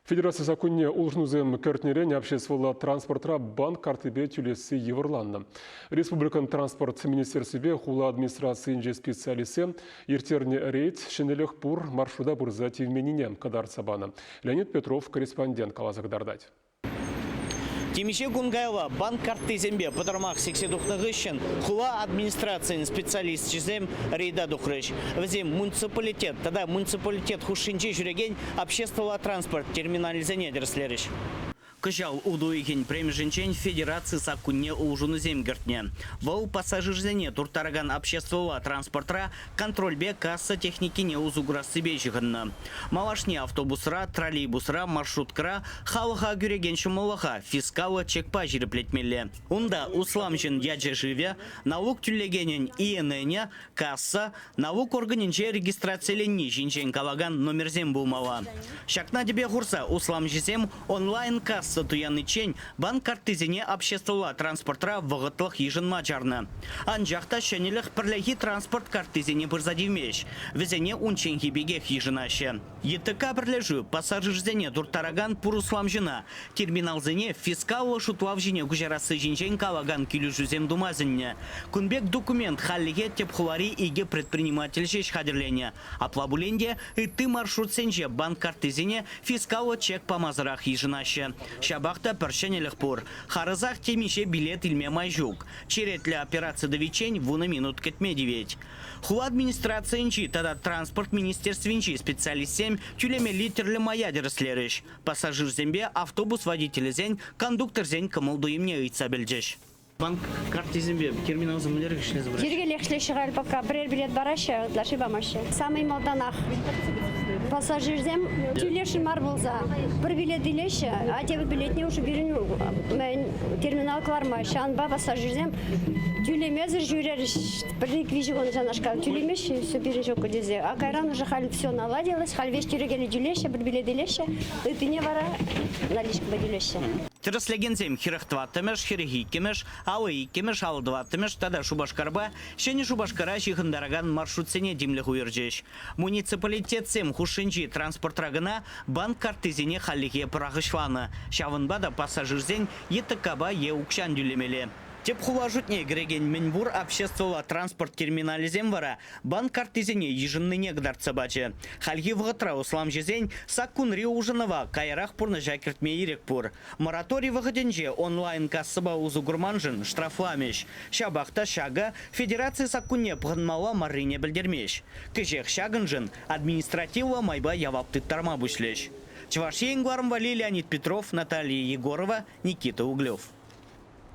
Федераци саккунне улшӑнусем кӗртнӗрен обществӑлла транспортра банк карттипе тӳлесси йывӑрланнӑ. Республикӑн транспорт министерствипе хула администрацийӗнчи специалистсем ирттернӗ рейд ҫӗнӗлӗх пур маршрута пырса тивменнине кӑтартса панӑ. Леонид Петров корреспондент каласа кӑтартать. Темиҫе кун каялла банк карттисемпе пӑтӑрмах сиксе тухнӑ хыҫҫӑн хула администрацийӗн специалисчӗсем рейда тухрӗҫ. Вӗсем муниципалитет тата муниципалитет хушшинче ҫӳрекен обществӑлла транспорт терминалӗсене тӗрӗслерӗҫ. Кӑҫал утӑ уйӑхӗн пӗрремӗшӗнчен федераци саккунне улшӑнусем кӗртнӗ. Вӑл пассажирсене турттаракан обществӑлла транспортра контрольпе касса техникине усӑ курассипе ҫыхӑннӑ. Малашне автобусра, троллейбусра, маршруткӑра халӑха кӳрекен ҫӑмӑллӑха фискаллӑ чекпа ҫирӗплетмелле. Унта усламҫӑн ячӗ-шывӗ, налук тӳлекенӗн ИННӗ, касса, налук органӗнче регистрациленни ҫинчен калакан номерсем пулмалла. Ҫакна тӗпе хурса усламҫӑсем онлайн-касса туяниччен банк карттисене обществӑлла транспортра вӑхӑтлӑх йышӑнма чарнӑ. Анчах та ҫӗнӗлӗх пӗрлехи транспорт карттисене пырса тивмест, вӗсене унчченхи пекех йышӑнаҫҫӗ. ЕТК пӗрлешӳ пассажирсене турттаракан пур усламҫӑна терминалсене фискаллӑ шутлав ҫине куҫарасси ҫинчен калакан килӗшӳсем тума сӗннӗ. Кун пек документ хальлӗхе тӗп хулари икӗ предприниматель ҫеҫ хатӗрленӗ. Апла пулин те ытти маршрутсенче банк карттисене фискаллӑ чек памасӑрах йышӑнаҫҫӗ. Ҫапах та пӗр ҫӗнӗлӗх пур. Харӑсах темиҫе билет илме май ҫук. Черетлӗ операци тӑвиччен 10 минут кӗтме тивет. Хула администрацийӗнчи тата транспорт министерствинчи специалистсем тӳлемелли тӗрлӗ мая тӗрӗслерӗҫ. Пассажирсемпе автобус водителӗсен, кондукторсен кӑмӑл-туйӑмне ыйтса пӗлчӗҫ. Банк карттисемпе терминалсем мӗнлерех ӗҫлесе пыраҫҫӗ? Йӗркеллех ӗҫлеҫҫӗ халь пока. Пӗрер билет параҫҫӗ, ытлашши памаҫҫӗ. Самый малтанах пассажирсем тӳлесшӗн мар пулса пӗр билет илеҫҫӗ, а тепӗр билетне уже пирӗн терминал кӑлармасть. Ҫавӑнпа пассажирсем тӳлемесӗр ҫӳрерӗҫ. Пӗр-ик-виҫӗ кун ҫавнашкал тӳлемеҫҫӗ, все пирӗн ҫук тесе. А кайран уже халь все наладилось, халь веҫ тӳрекеллӗ тӳлеҫҫӗ, пӗр билет илеҫҫӗ, ыттине вара наличкӑпа тӳлеҫҫӗ. Тӗрӗслекенсем 44-мӗш, 42-мӗш, 52-мӗш, 54-мӗш тата Шупашкарпа Ҫӗнӗ Шупашкара ҫыхӑнтаракан маршрутсене тимлӗх уйӑрчӗҫ. Муниципалитетсем хушшинчи транспортра кӑна банк карттисене хальлӗхе пӑрахӑҫланӑ. Ҫавӑнпа та пассажирсен ЕТКпа е укҫан тӳлемелле. Тӗп хула шутне кӗрекен мӗнпур обществӑлла транспорт терминалӗсем вара банк карттисене йышӑннине кӑтартса пачӗ. Хальхи вӑхӑтра усламҫӑсен саккунри улшӑнӑва каярах пурнӑҫа кӗртме ирӗк пур. Мораторий вӑхӑтӗнче онлайн-кассӑпа усӑ курманшӑн штрафламӗҫ. Ҫапах та ҫакӑ федераци саккунне пӑхӑнмалла маррине пӗлтермест. Кӗҫех ҫакӑншӑн административлӑ майпа явап тыттарма пуҫлӗҫ. Чӑваш Ен кӑларӑм валли Леонид Петров, Наталья Егорова, Никита Углев.